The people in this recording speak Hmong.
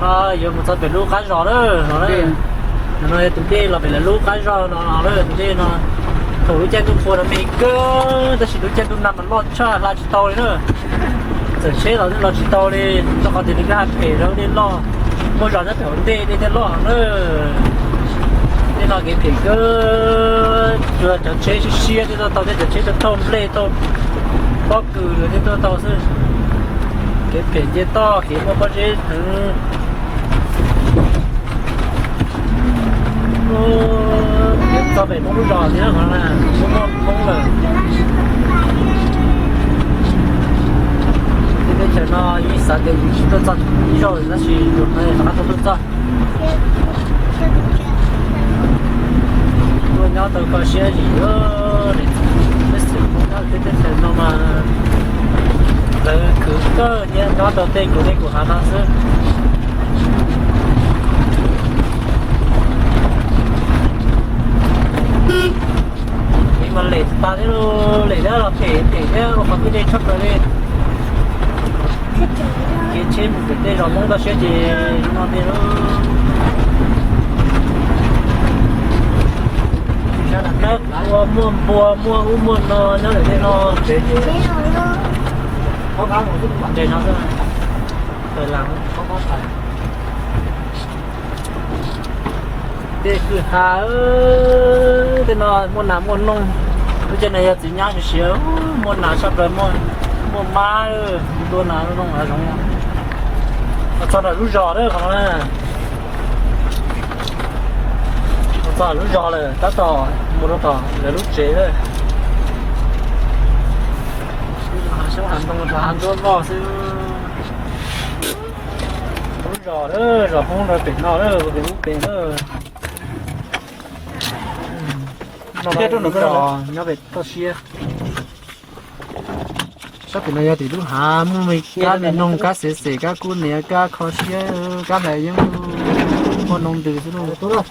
No yuav mus txog pem lub qab zos lawm no. No yog tus dej los pem lawv lub qab zos no lawm. Tus dej no thaum lub caij ntuj qhua no me kawg, tab sis lub caij ntuj nag mas loj tshaj hla tsis tau li na. Txawm tsheb los twb los tsis tau li, rau qhov tias nws twb haj phem rau dej loj, muaj zos nyob pem hauv ntej dej thiaj loj na. Dej no kev phem kawg, tsuas cov tsheb siab siab thiaj tuaj tau, thiab cov tsheb tuaj thauj nplej, thauj pob kws lawm thiaj tuaj tau xwb. Kev phem nce toj kev muaj pob zeb heev. Yuav txog pem Hmoob lub zos tiag na, qhov no muaj Hmoob lawm. Tej teb chaws no yeej xav tias yus tsis tuaj txog ib zaug tab sis yus rov qab tuaj tuaj txog. Tuaj nyob tau kho siab zim, peb xeem Hmoob nyob tej teb chaws no mas lawv khwv kawg, nyob rau tej kuv dej kuv hav no xwb. Kev mas lem tas thiab, lem thiab los phem phem thiab, ua qhov kwj dej tshaj plaws li. Kev tsheb mus pem tej zos Hmoob toj siab ces zoo no tiag lauj. Nab ua muaj npua muaj ub muaj no nyob ntawm tej no. Ntses no xwb. Tej kwj ha, tej no muaj nas muaj noog. Lub caij no yog txiv nyab siav siav, muaj nas tshaj plaws, muaj mab, tua nas tua noog hav zoov. Txog ntawm lub zos lawm qhov no. Txog lub zos lawm, tab tom mus rau tom lawv lub tsev lawm. Hav ntoo rau hav nruab loj xwb. Lub zos, zos Hmoob ntawd pem no, pem ub pem na. Thiab rau nram zos nyob pem toj siab. Sab tim no yog tim lub hav, muaj me kab me noog, kab xev xes, kab kub niam, kab kho siab, kab hlais yeeb, muaj noog ntws xwb lauj.